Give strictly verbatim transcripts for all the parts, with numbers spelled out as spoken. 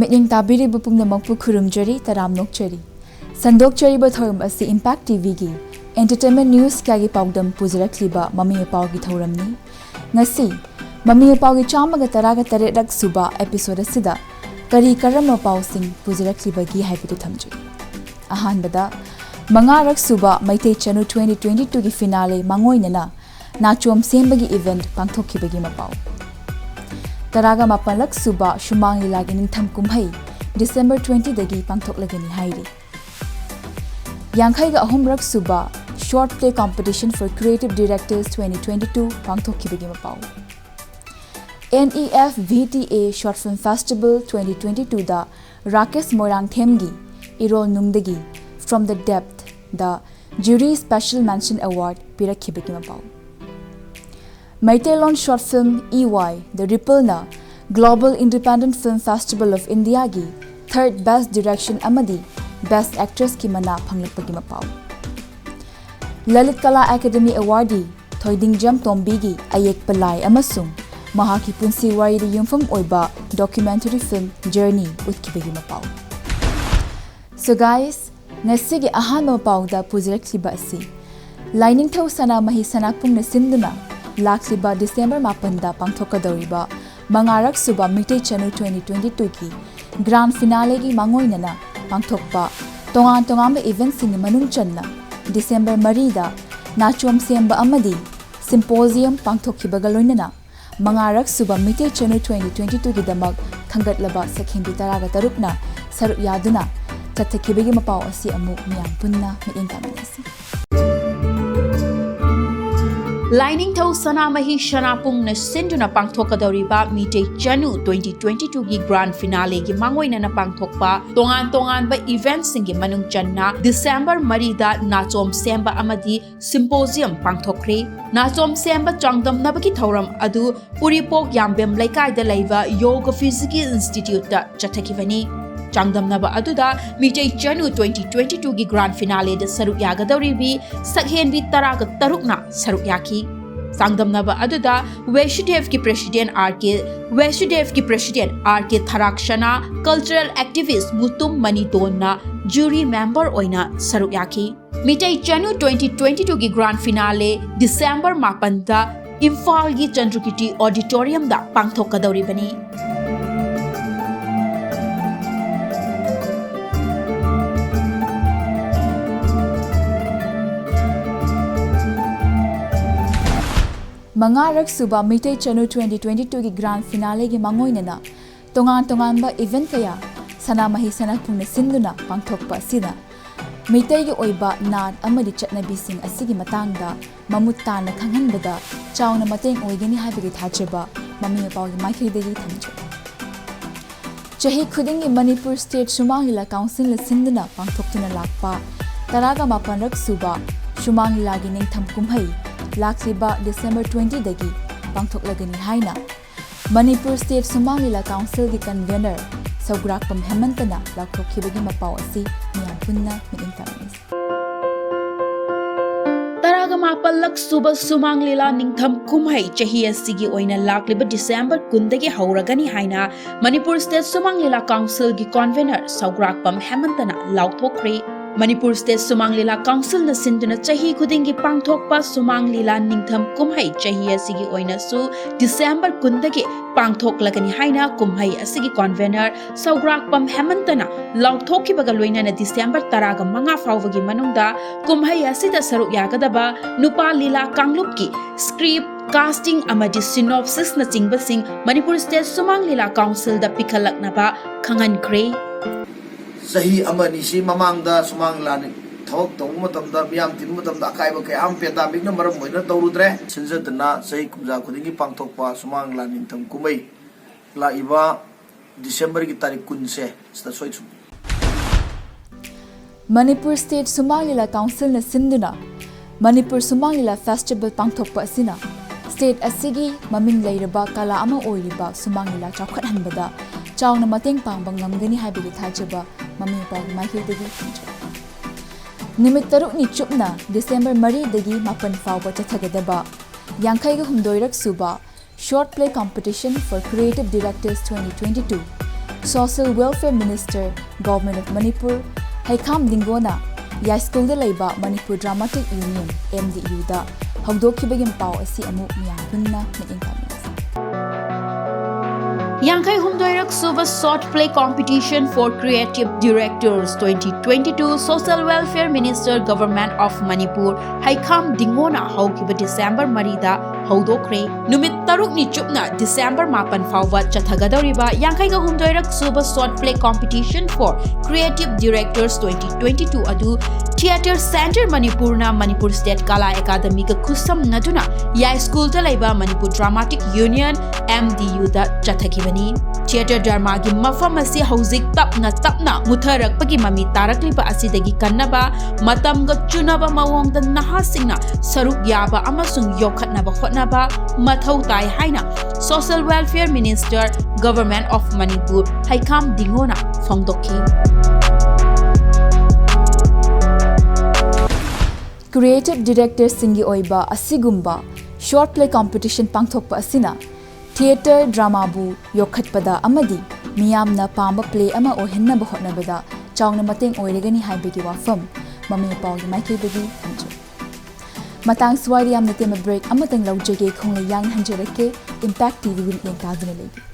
ꯃꯤꯠꯌꯦꯡ ꯇꯥꯕꯤꯔꯤꯕ ꯄꯨꯝꯅꯃꯛꯄꯨ ꯈꯨꯔꯨꯝꯖꯔꯤ, ꯇꯔꯥꯝꯅ ꯑꯣꯛꯆꯔꯤ꯫ ꯁꯟꯗꯣꯛꯆꯔꯤꯕ ꯊꯧꯔꯝ ꯑꯁꯤ Impact TVꯒꯤ entertainment news ꯀꯌꯥꯒꯤ ꯄꯥꯎꯗꯝ ꯄꯨꯖꯔꯛꯂꯤꯕ ꯃꯃꯤ ꯃꯄꯥꯎꯒꯤ ꯊꯧꯔꯝꯅꯤ꯫ ꯉꯁꯤ ꯃꯃꯤ ꯃꯄꯥꯎꯒꯤ ꯆꯥꯝꯃꯒ ꯇꯔꯥꯒ ꯇꯔꯦꯠ ꯔꯛ ꯁꯨꯕ episode ꯑꯁꯤꯗ ꯀꯔꯤ ꯀꯔꯝꯕ ꯄꯥꯎꯁꯤꯡ ꯄꯨꯖꯔꯛꯂꯤꯕꯒꯦ ꯍꯥꯏꯕꯗꯨ ꯊꯝꯖꯒꯦ꯫ ꯑꯍꯥꯟꯕꯗ, ꯃꯉꯥ ꯔꯛ ꯁꯨꯕ ꯃꯩꯇꯩ ꯆꯅꯨ twenty twenty twoꯒꯤ finale ꯃꯥꯡꯑꯣꯏꯅꯅ ꯅꯥꯆꯣꯝ ꯁꯦꯝꯕꯒꯤ event ꯄꯥꯡꯊꯣꯛꯈꯤꯕꯒꯤ ꯃꯄꯥꯎ꯫ ꯇꯔꯥꯒ ꯃꯥꯄꯜ ꯂꯛ ꯁꯨꯕ ꯁꯨꯃꯥꯡ ꯂꯤꯂꯥꯒꯤ ꯅꯤꯡꯊꯝ ꯀꯨꯝꯍꯩ December twentyꯗꯒꯤ ꯄꯥꯡꯊꯣꯛꯂꯒꯅꯤ ꯍꯥꯏꯔꯤ꯫ ꯌꯥꯡꯈꯩꯒ ꯑꯍꯨꯝ ꯔꯛ ꯁꯨꯕ Short Play Competition for Creative Directors twenty twenty two ꯄꯥꯡꯊꯣꯛꯈꯤꯕꯒꯤ ꯃꯄꯥꯎ꯫ NEFVTA Short Film Festival twenty twenty twoꯗ Rakesh ꯃꯣꯏꯔꯥꯡꯊꯦꯝꯒꯤ ꯏꯔꯣꯜ ꯅꯨꯡꯗꯒꯤ From the Depthꯗ Jury Special Mention Award ꯄꯤꯔꯛꯈꯤꯕꯒꯤ ꯃꯄꯥꯎ꯫ Meiteilon short film EY The Rippleꯅ Global Independent Film Festival of Indiaꯒꯤ third Best Direction ꯑꯃꯗꯤ Best Actressꯀꯤ ꯃꯅꯥ ꯐꯪꯂꯛꯄꯒꯤ ꯃꯄꯥꯎ꯫ ꯂꯂꯤꯠ ꯀꯂꯥ academy awardee ꯊꯣꯏꯗꯤꯡꯖꯝ ꯇꯣꯝꯕꯤꯒꯤ ꯑꯌꯦꯛꯄ ꯂꯥꯏ ꯑꯃꯁꯨꯡ ꯃꯍꯥꯛꯀꯤ ꯄꯨꯟꯁꯤ ꯋꯥꯔꯤꯗ ꯌꯨꯝꯐꯝ ꯑꯣꯏꯕ documentary film Journey ꯎꯠꯈꯤꯕꯒꯤ ꯃꯄꯥꯎ꯫ So guys, ꯉꯁꯤꯒꯤ ꯑꯍꯥꯟꯕ ꯄꯥꯎꯗ ꯄꯨꯖꯔꯛꯂꯤꯕ ꯑꯁꯤ ꯂꯥꯏꯅꯤꯡꯊꯧ ꯁꯅꯥꯃꯍꯤ ꯁꯅꯥꯄꯨꯡꯅ ꯁꯤꯟꯗꯨꯅ ꯂꯥꯛꯂꯤꯕ December ꯃꯥꯄꯟꯗ ꯄꯥꯡꯊꯣꯛꯀꯗꯧꯔꯤꯕ ꯃꯉꯥ ꯔꯛ ꯁꯨꯕ ꯃꯤꯇꯩ ꯆꯅꯨ twenty twenty twoꯒꯤ grand finaleꯒꯤ ꯃꯥꯡꯑꯣꯏꯅꯅ ꯄꯥꯡꯊꯣꯛꯄ ꯇꯣꯉꯥꯟ ꯇꯣꯉꯥꯟꯕ eventꯁꯤꯡꯒꯤ ꯃꯅꯨꯡ ꯆꯟꯅ December ꯃꯔꯤꯗ ꯅꯥꯆꯣꯝ ꯁꯦꯝꯕ ꯑꯃꯗꯤ symposium ꯄꯥꯡꯊꯣꯛꯈꯤꯕꯒ ꯂꯣꯏꯅꯅ ꯃꯉꯥ ꯔꯛ ꯁꯨꯕ ꯃꯤꯇꯩ ꯆꯅꯨ twenty twenty twoꯒꯤꯗꯃꯛ ꯈꯟꯒꯠꯂꯕ ꯁꯛꯍꯦꯟꯕꯤ ꯇꯔꯥꯒ ꯇꯔꯨꯛꯅ ꯁꯔꯨꯛ ꯌꯥꯗꯨꯅ ꯆꯠꯊꯈꯤꯕꯒꯤ ꯃꯄꯥꯎ ꯑꯁꯤ ꯑꯃꯨꯛ ꯃꯤꯌꯥꯝ ꯄꯨꯟꯅ ꯃꯤꯠꯌꯦꯡ ꯇꯥꯃꯤꯟꯅꯁꯤ꯫ ꯂꯥꯏꯅꯤꯡꯊꯧ ꯁꯅꯥꯃꯍꯤ ꯁꯅꯥꯄꯨꯡꯅ ꯁꯤꯟꯗꯨꯅ ꯄꯥꯡꯊꯣꯛꯀꯗꯧꯔꯤꯕ ꯃꯤꯇꯩ ꯆꯅꯨ twenty twenty twoꯒꯤ grand finaleꯒꯤ ꯃꯥꯡꯑꯣꯏꯅꯅ ꯄꯥꯡꯊꯣꯛꯄ ꯇꯣꯉꯥꯟ ꯇꯣꯉꯥꯟꯕ eventꯁꯤꯡꯒꯤ ꯃꯅꯨꯡ ꯆꯟꯅ December ꯃꯔꯤꯗ ꯅꯥꯆꯣꯝ ꯁꯦꯝꯕ ꯑꯃꯗꯤ symposium ꯄꯥꯡꯊꯣꯛꯈ꯭ꯔꯦ꯫ ꯅꯥꯆꯣꯝ ꯁꯦꯝꯕ ꯆꯥꯡꯗꯝꯅꯕꯒꯤ ꯊꯧꯔꯝ ꯑꯗꯨ ꯎꯔꯤꯄꯣꯛ ꯌꯥꯝꯕꯦꯝ ꯂꯩꯀꯥꯏꯗ ꯂꯩꯕ Yoga Physical Instituteꯇ ꯆꯠꯊꯈꯤꯕꯅꯤ꯫ ꯆꯥꯡꯗꯝꯅꯕ ꯑꯗꯨꯗ ꯃꯤꯇꯩ ꯆꯅꯨ twenty twenty twoꯒꯤ grand finaleꯗ ꯁꯔꯨꯛ ꯌꯥꯒꯗꯧꯔꯤꯕꯤ ꯁꯛꯍꯦꯟꯕꯤ ꯇꯔꯥꯒ ꯇꯔꯨꯛꯅ ꯁꯔꯨꯛ ꯌꯥꯈꯤ꯫ ꯆꯥꯡꯗꯝꯅꯕ ꯑꯗꯨꯗ ꯋꯦꯁꯨꯗꯦꯕꯀꯤ president R K, ꯋꯦꯁꯨꯗꯦꯕꯀꯤ president R K ꯊꯔꯥꯛꯁꯅꯥ, cultural activist Mutum ꯃꯅꯤꯇꯣꯟꯅ jury member ꯑꯣꯏꯅ ꯁꯔꯨꯛ ꯌꯥꯈꯤ꯫ ꯃꯤꯇꯩ ꯆꯅꯨ twenty twenty-twoꯒꯤ grand finale December ꯃꯥꯄꯟꯗ ꯏꯝꯐꯥꯜꯒꯤ ꯆꯟꯗ꯭ꯔꯀꯤꯔꯇꯤ auditoriumꯗ ꯄꯥꯡꯊꯣꯛꯀꯗꯧꯔꯤꯕꯅꯤ꯫ ꯃꯉꯥꯔꯛ ꯁꯨꯕ ꯃꯤꯇꯩ ꯆꯅꯨ twenty twenty-twoꯒꯤ grand finaleꯒꯤ ꯃꯥꯡꯑꯣꯏꯅꯅ ꯇꯣꯉꯥꯟ ꯇꯣꯉꯥꯟꯕ event ꯀꯌꯥ ꯁꯅꯥꯃꯍꯤ ꯁꯅꯥꯄꯨꯡꯅ ꯁꯤꯟꯗꯨꯅ ꯄꯥꯡꯊꯣꯛꯄ ꯑꯁꯤꯅ ꯃꯤꯇꯩꯒꯤ ꯑꯣꯏꯕ ꯅꯥꯠ ꯑꯃꯗꯤ ꯆꯠꯅꯕꯤꯁꯤꯡ ꯑꯁꯤꯒꯤ ꯃꯇꯥꯡꯗ ꯃꯃꯨꯠ ꯇꯥꯅ ꯈꯪꯍꯟꯕꯗ ꯆꯥꯎꯅ ꯃꯇꯦꯡ ꯑꯣꯏꯒꯅꯤ ꯍꯥꯏꯕꯒꯤ ꯊꯥꯖꯕ ꯃꯃꯤ ꯃꯄꯥꯒꯤ ꯃꯥꯏꯀꯩꯗꯒꯤ ꯊꯝꯖꯩ꯫ ꯆꯍꯤ ꯈꯨꯗꯤꯡꯒꯤ ꯃꯅꯤꯄꯨꯔ State ꯁꯨꯃꯥꯡ ꯂꯤꯂꯥ Councilꯅ ꯁꯤꯟꯗꯨꯅ ꯄꯥꯡꯊꯣꯛꯇꯨꯅ ꯂꯥꯛꯄ ꯇꯔꯥꯒ ꯃꯥꯄꯟꯔꯛ ꯁꯨꯕ ꯁꯨꯃꯥꯡ ꯂꯤꯂꯥꯒꯤ ꯅꯤꯡꯊꯝ ꯀꯨꯝꯍꯩ ꯂꯥꯛꯂꯤꯕ December twentyꯗꯒꯤ ꯄꯥꯡꯊꯣꯛꯂꯒꯅꯤ ꯍꯥꯏꯅ ꯃꯅꯤꯄꯨꯔ State ꯁꯨꯃꯥꯡ ꯂꯤꯂꯥ Councilꯒꯤ convener ꯁꯧꯒ꯭ꯔꯥꯛꯄꯝ ꯍꯦꯃꯟꯇꯅ ꯂꯥꯎꯊꯣꯛꯈꯤꯕꯒꯤ ꯃꯄꯥꯎ ꯑꯁꯤ ꯃꯤꯌꯥꯝ ꯄꯨꯟꯅ ꯃꯤꯠꯌꯦꯡ ꯇꯝꯃꯤ꯫ ꯇꯔꯥꯒ ꯃꯥꯄꯜꯂꯛ ꯁꯨꯕ ꯁꯨꯃꯥꯡ ꯂꯤꯂꯥ ꯅꯤꯡꯊꯝ ꯀꯨꯝꯍꯩ ꯆꯍꯤ ꯑꯁꯤꯒꯤ ꯑꯣꯏꯅ ꯂꯥꯛꯂꯤꯕ December ꯀꯨꯟꯗꯒꯤ ꯍꯧꯔꯒꯅꯤ ꯍꯥꯏꯅ ꯃꯅꯤꯄꯨꯔ State ꯁꯨꯃꯥꯡ ꯂꯤꯂꯥ Councilꯒꯤ convener ꯁꯧꯒ꯭ꯔꯥꯛꯄꯝ ꯍꯦꯃꯟꯇꯅ ꯂꯥꯎꯊꯣꯛꯈ꯭ꯔꯦ꯫ ꯃꯅꯤꯄꯨꯔ State ꯁꯨꯃꯥꯡ ꯂꯤꯂꯥ Councilꯅ ꯁꯤꯟꯗꯨꯅ ꯆꯍꯤ ꯈꯨꯗꯤꯡꯒꯤ ꯄꯥꯡꯊꯣꯛꯄ ꯁꯨꯃꯥꯡ ꯂꯤꯂꯥ ꯅꯤꯡꯊꯝ ꯀꯨꯝꯍꯩ ꯆꯍꯤ ꯑꯁꯤꯒꯤ ꯑꯣꯏꯅꯁꯨ December ꯀꯨꯟꯗꯒꯤ ꯄꯥꯡꯊꯣꯛꯂꯒꯅꯤ ꯍꯥꯏꯅ ꯀꯨꯝꯍꯩ ꯑꯁꯤꯒꯤ convener ꯁꯧꯒ꯭ꯔꯥꯛꯄꯝ ꯍꯦꯃꯟꯇꯅ ꯂꯥꯎꯊꯣꯛꯈꯤꯕꯒ ꯂꯣꯏꯅꯅ December ꯇꯔꯥꯒ ꯃꯉꯥ ꯐꯥꯎꯕꯒꯤ ꯃꯅꯨꯡꯗ ꯀꯨꯝꯍꯩ ꯑꯁꯤꯗ ꯁꯔꯨꯛ ꯌꯥꯒꯗꯕ ꯅꯨꯄꯥ ꯂꯤꯂꯥ ꯀꯥꯡꯂꯨꯞꯀꯤ script, casting ꯑꯃꯗꯤ synopsisꯅꯆꯤꯡꯕꯁꯤꯡ ꯃꯅꯤꯄꯨꯔ State ꯁꯨꯃꯥꯡ ꯂꯤꯂꯥ Councilꯗ ꯄꯤꯈꯠꯂꯛꯅꯕ ꯈꯪꯍꯟꯈ꯭ꯔꯦ꯫ ꯆꯍꯤ ꯑꯃ ꯑꯅꯤꯁꯤ ꯃꯃꯥꯡꯗ ꯁꯨꯃꯥꯡ ꯂꯤꯂꯥ ꯊꯕꯛ ꯇꯧꯕ ꯃꯇꯝꯗ, ꯃꯤꯌꯥꯝ ꯇꯤꯟꯕ ꯃꯇꯝꯗ ꯑꯀꯥꯏꯕ ꯀꯌꯥ ꯑꯃ pandemicꯅ ꯃꯔꯝ ꯑꯣꯏꯗꯨꯅ ꯇꯧꯔꯨꯗ꯭ꯔꯦ꯫ ꯁꯤꯟꯖꯗꯨꯅ ꯆꯍꯤ ꯀꯨꯝꯖꯥ ꯈꯨꯗꯤꯡꯒꯤ ꯄꯥꯡꯊꯣꯛꯄ ꯁꯨꯃꯥꯡ ꯂꯤꯂꯥ ꯅꯤꯡꯊꯝ ꯀꯨꯝꯍꯩ ꯂꯥꯛꯏꯕ Decemberꯒꯤ ꯇꯥꯔꯤꯛ ꯀꯨꯟꯁꯦ ꯁꯤꯗ ꯁꯣꯏ ꯁꯨ- ꯃꯅꯤꯄꯨꯔ State ꯁꯨꯃꯥꯡ ꯂꯤꯂꯥ Councilꯅ ꯁꯤꯟꯗꯨꯅ ꯃꯅꯤꯄꯨꯔ ꯁꯨꯃꯥꯡ ꯂꯤꯂꯥ Festival ꯄꯥꯡꯊꯣꯛꯄ ꯑꯁꯤꯅ state ꯑꯁꯤꯒꯤ ꯃꯃꯤꯡ ꯂꯩꯔꯕ ꯀꯂꯥ ꯑꯃ ꯑꯣꯏꯔꯤꯕ ꯁꯨꯃꯥꯡ ꯂꯤꯂꯥ ꯆꯥꯎꯈꯠꯍꯟꯕꯗ ꯆꯥꯎꯅ ꯃꯇꯦꯡ ꯄꯥꯡꯕ ꯉꯝꯒꯅꯤ ꯍꯥꯏꯕꯒꯤ ꯊꯥꯖꯕ ꯃꯃꯤ ꯃꯄꯥꯒꯤ ꯃꯥꯏꯀꯩꯗꯒꯤ ꯊꯝꯖꯩ꯫ ꯅꯨꯃꯤꯠ ꯇꯔꯨꯛꯅꯤ ꯆꯨꯞꯅ December ꯃꯔꯤꯗꯒꯤ ꯃꯥꯄꯟ ꯐꯥꯎꯕ ꯆꯠꯊꯒꯗꯕ ꯌꯥꯡꯈꯩꯒ ꯍꯨꯝꯗꯣꯏꯔꯛ ꯁꯨꯕ Short Play Competition for Creative Directors twenty twenty-two Social Welfare Minister, Government of Manipur, ꯍꯩꯈꯥꯝ ꯗꯤꯡꯒꯣꯅ ꯌꯥꯏꯁ꯭ꯀꯨꯜꯗ ꯂꯩꯕ Manipur Dramatic Union, M D U ꯗ ꯍꯧꯗꯣꯛꯈꯤꯕꯒꯤ ꯄꯥꯎ ꯑꯁꯤ ꯑꯃꯨꯛ ꯃꯤꯌꯥꯝ ꯄꯨꯟꯅ ꯃꯤꯠꯌꯦꯡ ꯇꯥꯃꯤꯟꯅꯁꯤ꯫ ꯌꯥꯡꯈꯩ ꯍꯨꯝꯗꯣꯏꯔꯛ ꯁꯨꯕ Short Play Competition for Creative Directors twenty twenty-two Social Welfare Minister, Government of Manipur, ꯍꯩꯈꯥꯝ ꯗꯤꯡꯒꯣꯅ ꯍꯧꯈꯤꯕ ꯗꯤꯁꯦꯝꯕꯔ ꯃꯔꯤꯗ ꯍꯧꯗꯣꯛꯈ꯭ꯔꯦ꯫ ꯅꯨꯃꯤꯠ ꯇꯔꯨꯛꯅꯤ ꯆꯨꯞꯅ ꯗꯤꯁꯦꯝꯕꯔ ꯃꯥꯄꯟ ꯐꯥꯎꯕ ꯆꯠꯊꯒꯗꯧꯔꯤꯕ ꯌꯥꯡꯈꯩꯒ ꯍꯨꯝꯗꯣꯏꯔꯛ ꯁꯨꯕ Short Play Competition for Creative Directors twenty twenty-two ꯑꯗꯨ Theatre Centre Manipurꯅ Manipur State Kala Academyꯒ ꯈꯨꯠꯁꯝꯅꯗꯨꯅ ꯌꯥꯏꯁ꯭ꯀꯨꯜꯗ ꯂꯩꯕ Manipur Dramatic Union, M D U ꯗ ꯆꯠꯊꯈꯤꯕꯅꯤ꯫ Theatre dramaꯒꯤ ꯃꯐꯝ ꯑꯁꯤ ꯍꯧꯖꯤꯛ ꯇꯞꯅ ꯇꯞꯅ ꯃꯨꯠꯊꯔꯛꯄꯒꯤ ꯃꯃꯤ ꯇꯥꯔꯛꯂꯤꯕ ꯑꯁꯤꯗꯒꯤ ꯀꯟꯅꯕ, ꯃꯇꯝꯒ ꯆꯨꯅꯕ ꯃꯑꯣꯡꯗ ꯅꯍꯥꯁꯤꯡꯅ ꯁꯔꯨꯛ ꯌꯥꯕ ꯑꯃꯁꯨꯡ ꯌꯣꯛꯈꯠꯅꯕ ꯍꯣꯠꯅꯕ ꯃꯊꯧ ꯇꯥꯏ ꯍꯥꯏꯅ Social Welfare Minister, Government of Manipur, ꯍꯩꯈꯥꯝ ꯗꯤꯡꯒꯣꯅ ꯐꯣꯡꯗꯣꯛꯈꯤ꯫ Creative Directorꯁꯤꯡꯒꯤ ꯑꯣꯏꯕ ꯑꯁꯤꯒꯨꯝꯕ Short Play Competition ꯄꯥꯡꯊꯣꯛꯄ ꯑꯁꯤꯅ theatre dramaꯕꯨ ꯌꯣꯛꯈꯠꯄꯗ ꯑꯃꯗꯤ ꯃꯤꯌꯥꯝꯅ ꯄꯥꯝꯕ play ꯑꯃ ꯑꯣꯏꯍꯟꯅꯕ ꯍꯣꯠꯅꯕꯗ ꯆꯥꯎꯅ ꯃꯇꯦꯡ ꯑꯣꯏꯔꯒꯅꯤ ꯍꯥꯏꯕꯒꯤ ꯋꯥꯐꯝ ꯃꯃꯥ ꯃꯄꯥꯒꯤ ꯃꯥꯏꯀꯩꯗꯒꯤ ꯊꯝꯖꯩ꯫ ꯃꯇꯥꯡ ꯁ꯭ꯋꯥꯏꯗ ꯌꯥꯝꯅ ꯇꯦꯟꯕ break ꯑꯃꯇꯪ ꯂꯧꯖꯒꯦ, ꯈꯣꯡꯂꯩ ꯌꯥꯡꯅ ꯍꯟꯖꯔꯛꯀꯦ꯫ Impact TVꯒꯤ ꯃꯤꯠꯌꯦꯡ ꯇꯥꯗꯨꯅ ꯂꯩꯕꯤꯌꯨ꯫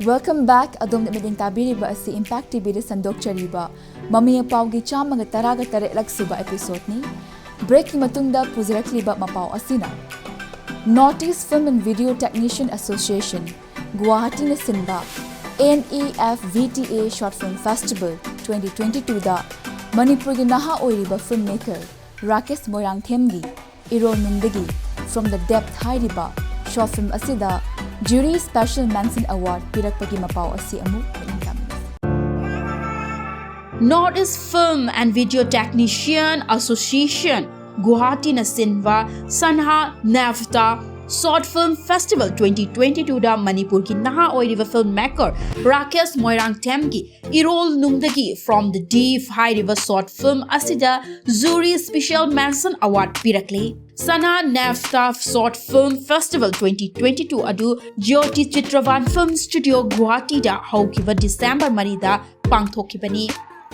Welcome back. ꯑꯗꯣꯝꯅ ꯃꯤꯠꯌꯦꯡ ꯇꯥꯕꯤꯔꯤꯕ ꯑꯁꯤ Impact TVꯗ ꯁꯟꯗꯣꯛꯆꯔꯤꯕ ꯃꯃꯤ ꯄꯥꯎꯒꯤ ꯆꯥꯝꯃꯒ ꯇꯔꯥꯒ ꯇꯔꯦꯠꯂꯛ ꯁꯨꯕ episodeꯅꯤ꯫ Breakꯀꯤ ꯃꯇꯨꯡꯗ ꯄꯨꯖꯔꯛꯂꯤꯕ ꯃꯄꯥꯎ ꯑꯁꯤꯅ, North East Film and Video Technician Association, ꯒꯨꯋꯥꯍꯥꯇꯤꯅ ꯁꯤꯟꯕ NEFVTA Short Film Festival twenty twenty twoꯗ ꯃꯅꯤꯄꯨꯔꯒꯤ ꯅꯍꯥ ꯑꯣꯏꯔꯤꯕ filmmaker Rakesh ꯃꯣꯏꯔꯥꯡꯊꯦꯝꯒꯤ ꯏꯔꯣꯜꯅꯨꯡꯗꯒꯤ From the Depth ꯍꯥꯏꯔꯤꯕ short film ꯑꯁꯤꯗ Jury Special Mention Award ꯄꯤꯔꯛꯄꯒꯤ ꯃꯄꯥꯎ ꯑꯁꯤ ꯑꯃꯨꯛ ꯃꯤꯠꯌꯦꯡ ꯇꯥꯃꯤꯟꯅꯁꯤ꯫ North East Film and Video Technician Association, ꯒꯨꯋꯥꯍꯥꯇꯤꯅ ꯁꯤꯟꯕ ꯁꯟꯍꯥ ꯅꯦꯐꯇꯥ Short Film Festival twenty twenty twoꯗ ꯃꯅꯤꯄꯨꯔꯒꯤ ꯅꯍꯥ ꯑꯣꯏꯔꯤꯕ filmmaker Rakesh ꯃꯣꯏꯔꯥꯡꯊꯦꯝꯒꯤ ꯏꯔꯣꯜꯅꯨꯡꯗꯒꯤ From the Deep ꯍꯥꯏꯔꯤꯕ short film ꯑꯁꯤꯗ Jury Special Mention Award ꯄꯤꯔꯛꯂꯤ꯫ ꯁꯟꯍꯥ ꯅꯦꯐꯇꯥ Short Film Festival twenty twenty two ꯑꯗꯨ ꯖ꯭ꯌꯣꯇꯤ ꯆꯤꯇ꯭ꯔꯕꯥꯟ Film Studio ꯒꯨꯋꯥꯍꯥꯇꯤꯗ ꯍꯧꯈꯤꯕ ꯗꯤꯁꯦꯝꯕꯔ ꯃꯔꯤꯗ ꯄꯥꯡꯊꯣꯛꯈꯤꯕꯅꯤ꯫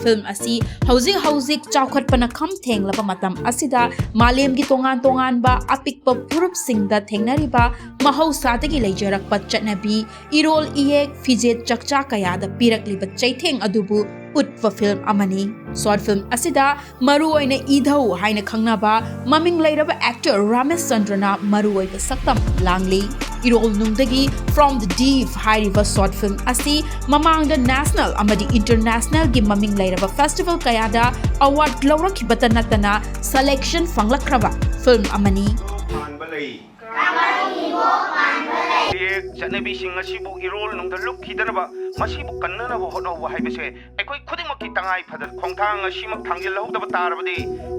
Film ꯑꯁꯤ ꯍꯧꯖꯤꯛ ꯍꯧꯖꯤꯛ ꯆꯥꯎꯈꯠꯄꯅ ꯈꯝ ꯊꯦꯡꯂꯕ ꯃꯇꯝ ꯑꯁꯤꯗ ꯃꯥꯂꯦꯝꯒꯤ ꯇꯣꯉꯥꯟ ꯇꯣꯉꯥꯟꯕ ꯑꯄꯤꯛꯄ ꯐꯨꯔꯨꯞꯁꯤꯡꯗ ꯊꯦꯡꯅꯔꯤꯕ ꯃꯍꯧꯁꯥꯗꯒꯤ ꯂꯩꯖꯔꯛꯄ ꯆꯠꯅꯕꯤ, ꯏꯔꯣꯜ ꯏꯌꯦꯛ, ꯐꯤꯖꯦꯠ ꯆꯛꯆꯥ ꯀꯌꯥꯗ ꯄꯤꯔꯛꯂꯤꯕ ꯆꯩꯊꯦꯡ ꯑꯗꯨꯕꯨ ꯎꯠꯄ film ꯑꯃꯅꯤ꯫ Short film ꯑꯁꯤꯗ ꯃꯔꯨꯑꯣꯏꯅ ꯏꯙꯧ ꯍꯥꯏꯅ ꯈꯪꯅꯕ ꯃꯃꯤꯡ ꯂꯩꯔꯕ actor ꯔꯥꯃꯦꯁ ꯆꯟꯗ꯭ꯔꯅ ꯃꯔꯨꯑꯣꯏꯕ ꯁꯛꯇꯝ ꯂꯥꯡꯂꯤ꯫ ꯏꯔꯣꯜꯅꯨꯡꯗꯒꯤ From the Deep ꯍꯥꯏꯔꯤꯕ short film ꯑꯁꯤ ꯃꯃꯥꯡꯗ national ꯑꯃꯗꯤ internationalꯒꯤ ꯃꯃꯤꯡ ꯂꯩꯔꯕ festival ꯀꯌꯥꯗ award ꯂꯧꯔꯛꯈꯤꯕꯇ ꯅꯠꯇꯅ selection ꯐꯪꯂꯛꯈ꯭ꯔꯕ film ꯑꯃꯅꯤ꯫ ꯄꯥꯟꯕ ꯂꯩ꯫ ꯆꯠꯅꯕꯤꯁꯤꯡ ꯑꯁꯤꯕꯨ ꯏꯔꯣꯜꯅꯨꯡꯗ ꯂꯨꯞꯈꯤꯗꯅꯕ, ꯃꯁꯤꯕꯨ ꯀꯟꯅꯅꯕ ꯍꯣꯠꯅꯧꯕ ꯍꯥꯏꯕꯁꯦ ꯑꯩꯈꯣꯏ ꯈꯨꯗꯤꯡꯃꯛꯀꯤ ꯇꯉꯥꯏ ꯐꯗꯕ ꯈꯣꯡꯊꯥꯡ ꯑꯁꯤꯃꯛ ꯊꯥꯡꯖꯤꯜꯍꯧꯗꯕ ꯇꯥꯔꯕꯗꯤ,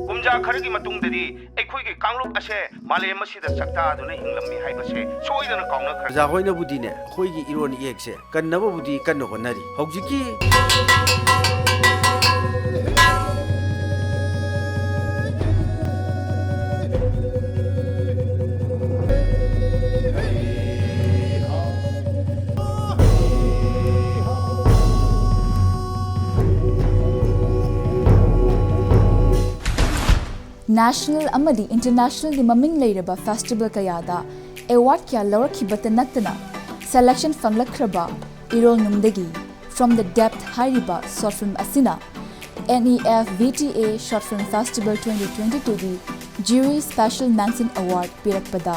ꯀꯨꯝꯖꯥ ꯈꯔꯒꯤ ꯃꯇꯨꯡꯗꯗꯤ ꯑꯩꯈꯣꯏꯒꯤ ꯀꯥꯡꯂꯨꯞ ꯑꯁꯦ ꯃꯥꯂꯦꯝ ꯑꯁꯤꯗ ꯆꯥꯛꯇꯥꯗꯨꯅ ꯍꯤꯡꯂꯝꯃꯤ ꯍꯥꯏꯕꯁꯦ ꯁꯣꯏꯗꯅ ꯀꯥꯎꯅꯈ꯭ꯔ꯫ ꯑꯣꯖꯥ ꯍꯣꯏꯅꯕꯨꯗꯤꯅꯦ, ꯑꯩꯈꯣꯏꯒꯤ ꯏꯔꯣꯟ ꯏꯌꯦꯛꯁꯦ ꯀꯟꯅꯕꯕꯨꯗꯤ ꯀꯟꯅ ꯍꯣꯠꯅꯔꯤ꯫ ꯍꯧꯖꯤꯛꯀꯤ national ꯑꯃꯗꯤ internationalꯒꯤ ꯃꯃꯤꯡ ꯂꯩꯔꯕ festival ꯀꯌꯥꯗ award ꯀꯌꯥ ꯂꯧꯔꯛꯈꯤꯕꯇ ꯅꯠꯇꯅ selection ꯐꯪꯂꯛꯈ꯭ꯔꯕ ꯏꯔꯣꯜꯅꯨꯡꯗꯒꯤ From the Depth ꯍꯥꯏꯔꯤꯕ short film ꯑꯁꯤꯅ N E F V T A Short Film Festival twenty twenty-twoꯒꯤ Jury Special Mention Award ꯄꯤꯔꯛꯄꯗ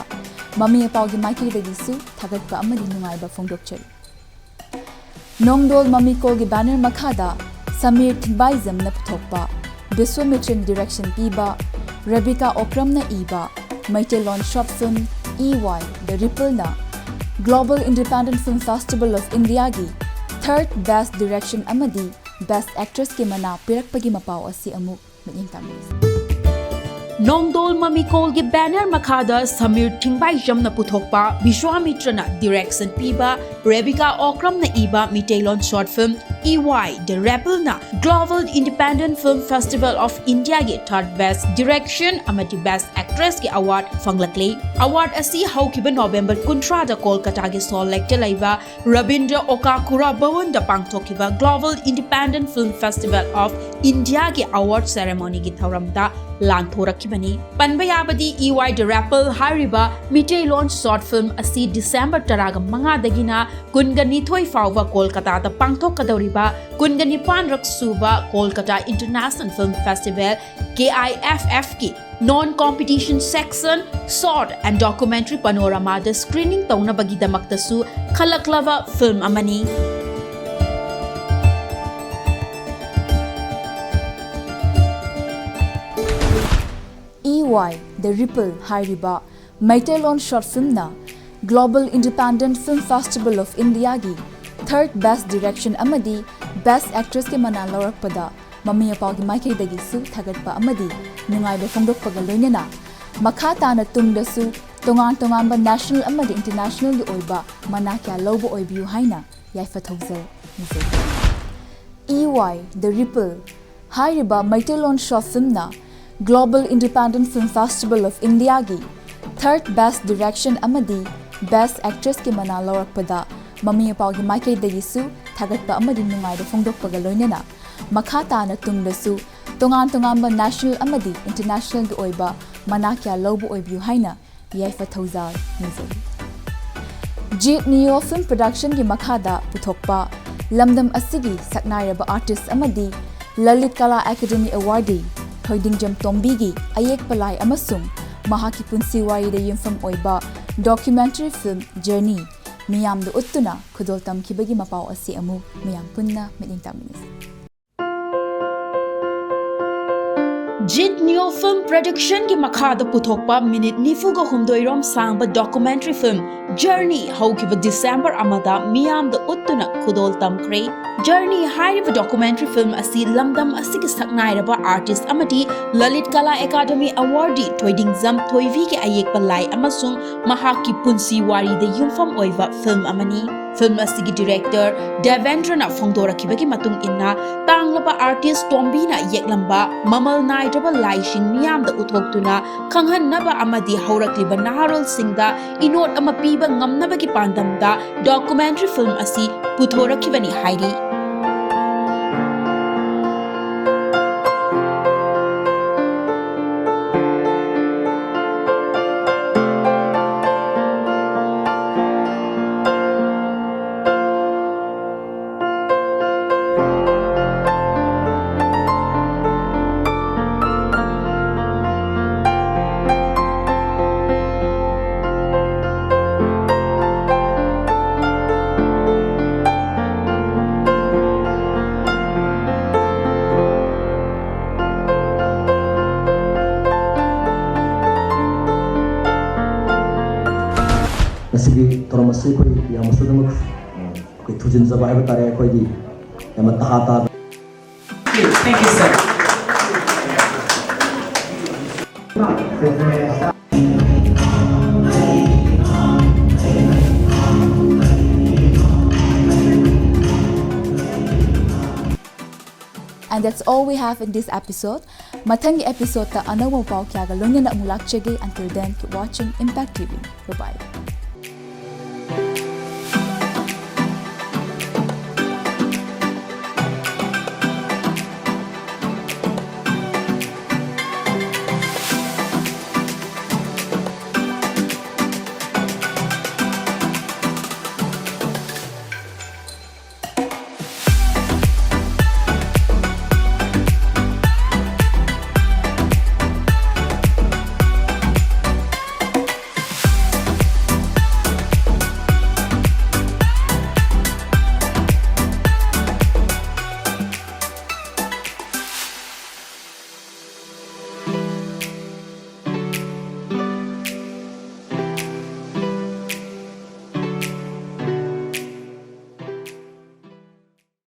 ꯃꯃꯤ ꯑꯄꯥꯎꯒꯤ ꯃꯥꯏꯀꯩꯗꯒꯤꯁꯨ ꯊꯥꯒꯠꯄ ꯑꯃꯗꯤ ꯅꯨꯡꯉꯥꯏꯕ ꯐꯣꯡꯗꯣꯛꯆꯔꯤ꯫ ꯅꯣꯡꯗꯣꯜ ꯃꯃꯤꯀꯣꯜꯒꯤ banner ꯃꯈꯥꯗ ꯁꯃꯤꯔ ꯊꯤꯡꯕꯥꯏꯖꯝꯅ ꯄꯨꯊꯣꯛꯄ, ꯕꯤꯁ꯭ꯋꯥꯃꯤꯇ꯭ꯔꯟ direction ꯄꯤꯕ, ꯔꯦꯕꯤꯀꯥ ꯑꯣꯀ꯭ꯔꯝꯅ ꯏꯕ Meiteilon short film E Y The Rippleꯅ Global Independent Film Festival of Indiaꯒꯤ third Best Direction ꯑꯃꯗꯤ Best Actressꯀꯤ ꯃꯅꯥ ꯄꯤꯔꯛꯄꯒꯤ ꯃꯄꯥꯎ ꯑꯁꯤ ꯑꯃꯨꯛ ꯃꯤꯠꯌꯦꯡ ꯇꯥꯕꯤꯌꯨ꯫ ꯅꯣꯡꯗꯣꯜ ꯃꯃꯤꯀꯣꯜꯒꯤ banner ꯃꯈꯥꯗ ꯁꯃꯤꯔ ꯊꯤꯡꯕꯥꯏꯖꯝꯅ ꯄꯨꯊꯣꯛꯄ, ꯕꯤꯁ꯭ꯋꯥꯃꯤꯇ꯭ꯔꯅ direction ꯄꯤꯕ, ꯔꯦꯕꯤꯀꯥ ꯑꯣꯀ꯭ꯔꯝꯅ ꯏꯕ Meiteilon short film E Y The Rippleꯅ Global Independent Film Festival of Indiaꯒꯤ third Best Direction ꯑꯃꯗꯤ Best Actressꯀꯤ award ꯐꯪꯂꯛꯂꯤ꯫ Award ꯑꯁꯤ ꯍꯧꯈꯤꯕ November ꯀꯨꯟꯊ꯭ꯔꯥꯗ ꯀꯣꯜꯀꯇꯥꯒꯤ Salt Lakeꯇ ꯂꯩꯕ ꯔꯕꯤꯟꯗ꯭ꯔ ꯑꯣꯀꯥꯀꯨꯔꯥ ꯚꯋꯟꯗ ꯄꯥꯡꯊꯣꯛꯈꯤꯕ Global Independent Film Festival of Indiaꯒꯤ award ceremonyꯒꯤ ꯊꯧꯔꯝꯗ ꯂꯥꯟꯊꯣꯔꯛꯈꯤꯕꯅꯤ꯫ ꯄꯟꯕ ꯌꯥꯕꯗꯤ E Y The Ripple ꯍꯥꯏꯔꯤꯕ ꯃꯤꯇꯩꯂꯣꯟ short film ꯑꯁꯤ December ꯇꯔꯥꯃꯉꯥꯗꯒꯤꯅ ꯀꯨꯟꯅꯤꯊꯣꯏ ꯐꯥꯎꯕ ꯀꯣꯜꯀꯇꯥꯗ ꯄꯥꯡꯊꯣꯛꯀꯗꯧꯔꯤꯕ ꯀꯨꯟꯅꯤꯄꯥꯟꯔꯛ ꯁꯨꯕ Kolkata International Film Festival, K I F Fꯀꯤ non competition section, short and documentary panoramada screening ꯇꯧꯅꯕꯒꯤꯗꯃꯛꯇꯁꯨ ꯈꯜꯂꯛꯂꯕ film ꯑꯃꯅꯤ꯫ E Y The Ripple ꯍꯥꯏꯔꯤꯕ Meiteilon short filmꯅ Global Independent Film Festival of Indiaꯒꯤ third Best Direction ꯑꯃꯗꯤ Best Actressꯀꯤ ꯃꯅꯥ ꯂꯧꯔꯛꯄꯗ ꯃꯃꯤ ꯑꯄꯥꯎꯒꯤ ꯃꯥꯏꯀꯩꯗꯒꯤꯁꯨ ꯊꯥꯒꯠꯄ ꯑꯃꯗꯤ ꯅꯨꯡꯉꯥꯏꯕ ꯐꯣꯡꯗꯣꯛꯄꯒ ꯂꯣꯏꯅꯅ ꯃꯈꯥ ꯇꯥꯅ ꯇꯨꯡꯗꯁꯨ ꯇꯣꯉꯥꯟ ꯇꯣꯉꯥꯟꯕ national ꯑꯃꯗꯤ internationalꯒꯤ ꯑꯣꯏꯕ ꯃꯅꯥ ꯀꯌꯥ ꯂꯧꯕ ꯑꯣꯏꯕꯤꯌꯨ ꯍꯥꯏꯅ ꯌꯥꯏꯐ ꯊꯧꯖꯜ ꯅꯤꯖꯔꯤ꯫ E Y The Ripple ꯍꯥꯏꯔꯤꯕ Meiteilon short filmꯅ Global Independent Film Festival of Indiaꯒꯤ third Best Direction ꯑꯃꯗꯤ Best Actressꯀꯤ ꯃꯅꯥ ꯂꯧꯔꯛꯄꯗ ꯃꯃꯤ ꯑꯄꯥꯎꯒꯤ ꯃꯥꯏꯀꯩꯗꯒꯤꯁꯨ ꯊꯥꯒꯠꯄ ꯑꯃꯗꯤ ꯅꯨꯡꯉꯥꯏꯕ ꯐꯣꯡꯗꯣꯛꯄꯒ ꯂꯣꯏꯅꯅ ꯃꯈꯥ ꯇꯥꯅ ꯇꯨꯡꯗꯁꯨ ꯇꯣꯉꯥꯟ ꯇꯣꯉꯥꯟꯕ national ꯑꯃꯗꯤ internationalꯒꯤ ꯑꯣꯏꯕ ꯃꯅꯥ ꯀꯌꯥ ꯂꯧꯕ ꯑꯣꯏꯕꯤꯌꯨ ꯍꯥꯏꯅ ꯌꯥꯏꯐ ꯊꯧꯖꯥꯜ ꯅꯤꯖꯔꯤ꯫ Jeet Neo Film Productionꯒꯤ ꯃꯈꯥꯗ ꯄꯨꯊꯣꯛꯄ ꯂꯝꯗꯝ ꯑꯁꯤꯒꯤ ꯁꯛꯅꯥꯏꯔꯕ artist ꯑꯃꯗꯤ Lalit Kala Academy Awardee ꯊꯣꯏꯗꯤꯡꯖꯝ ꯇꯣꯝꯕꯤꯒꯤ ꯑꯌꯦꯛꯄ ꯂꯥꯏ ꯑꯃꯁꯨꯡ ꯃꯍꯥꯛꯀꯤ ꯄꯨꯟꯁꯤ ꯋꯥꯔꯤꯗ ꯌꯨꯝꯐꯝ ꯑꯣꯏꯕ documentary film Journey ꯃꯤꯌꯥꯝꯗ ꯎꯠꯇꯨꯅ ꯈꯨꯗꯣꯜ ꯇꯝꯈꯤꯕꯒꯤ ꯃꯄꯥꯎ ꯑꯁꯤ ꯑꯃꯨꯛ ꯃꯌꯥꯝ ꯄꯨꯟꯅ ꯃꯤꯠꯌꯦꯡ ꯇꯥꯃꯤꯟꯅꯁꯤ꯫ Jeet Neo Film Productionꯒꯤ ꯃꯈꯥꯗ ꯄꯨꯊꯣꯛꯄ minute ꯅꯤꯐꯨꯒ ꯍꯨꯝꯗꯣꯏ ꯔꯣꯝ ꯁꯥꯡꯕ documentary film Journey ꯍꯧꯈꯤꯕ December ꯑꯃꯗ ꯃꯤꯌꯥꯝꯗ ꯎꯠꯇꯨꯅ ꯈꯨꯗꯣꯜ ꯇꯝꯈ꯭ꯔꯦ꯫ Journey ꯍꯥꯏꯔꯤꯕ documentary film ꯑꯁꯤ ꯂꯝꯗꯝ ꯑꯁꯤꯒꯤ ꯁꯛꯅꯥꯏꯔꯕ artist ꯑꯃꯗꯤ Lalit Kala Academy Awardee ꯊꯣꯏꯗꯤꯡꯖꯝ ꯊꯣꯏꯕꯤꯒꯤ ꯑꯌꯦꯛꯄ ꯂꯥꯏ ꯑꯃꯁꯨꯡ ꯃꯍꯥꯛꯀꯤ ꯄꯨꯟꯁꯤ ꯋꯥꯔꯤꯗ ꯌꯨꯝꯐꯝ ꯑꯣꯏꯕ film ꯑꯃꯅꯤ꯫ Film ꯑꯁꯤꯒꯤ director ꯗꯦꯕꯦꯟꯗ꯭ꯔꯅ ꯐꯣꯡꯗꯣꯔꯛꯈꯤꯕꯒꯤ ꯃꯇꯨꯡ ꯏꯟꯅ, ꯇꯥꯡꯂꯕ artist ꯇꯣꯝꯕꯤꯅ ꯌꯦꯛꯂꯝꯕ ꯃꯃꯜ ꯅꯥꯏꯗ꯭ꯔꯕ ꯂꯥꯏꯁꯤꯡ ꯃꯤꯌꯥꯝꯗ ꯎꯠꯊꯣꯛꯇꯨꯅ ꯈꯪꯍꯟꯅꯕ ꯑꯃꯗꯤ ꯍꯧꯔꯛꯂꯤꯕ ꯅꯍꯥꯔꯣꯜꯁꯤꯡꯗ ꯏꯅꯣꯠ ꯑꯃ ꯄꯤꯕ ꯉꯝꯅꯕꯒꯤ ꯄꯥꯟꯗꯝꯗ documentary film ꯑꯁꯤ ꯄꯨꯊꯣꯔꯛꯈꯤꯕꯅꯤ ꯍꯥꯏꯔꯤ꯫ ꯉꯁꯤꯒꯤ ꯊꯧꯔꯝ ꯑꯁꯤ ꯑꯩꯈꯣꯏ ꯌꯥꯝꯅꯁꯨ ꯑꯗꯨꯃꯛ, ꯑ, ꯑꯩꯈꯣꯏ ꯊꯨꯖꯤꯟꯖꯕ ꯍꯥꯏꯕ ꯇꯥꯔꯦ, ꯑꯩꯈꯣꯏꯒꯤ ꯌꯥꯝꯅ ꯇꯍꯥ ꯇꯥꯕ Thank you, sir. And that's all we have in this episode. ꯃꯊꯪꯒꯤ episodeꯇ ꯑꯅꯧꯕ ꯄꯥꯎ ꯀꯌꯥꯒ ꯂꯣꯏꯅꯅ ꯑꯃꯨꯛ ꯂꯥꯛꯆꯒꯦ꯫ Until then, keep watching Impact T V. Bye bye.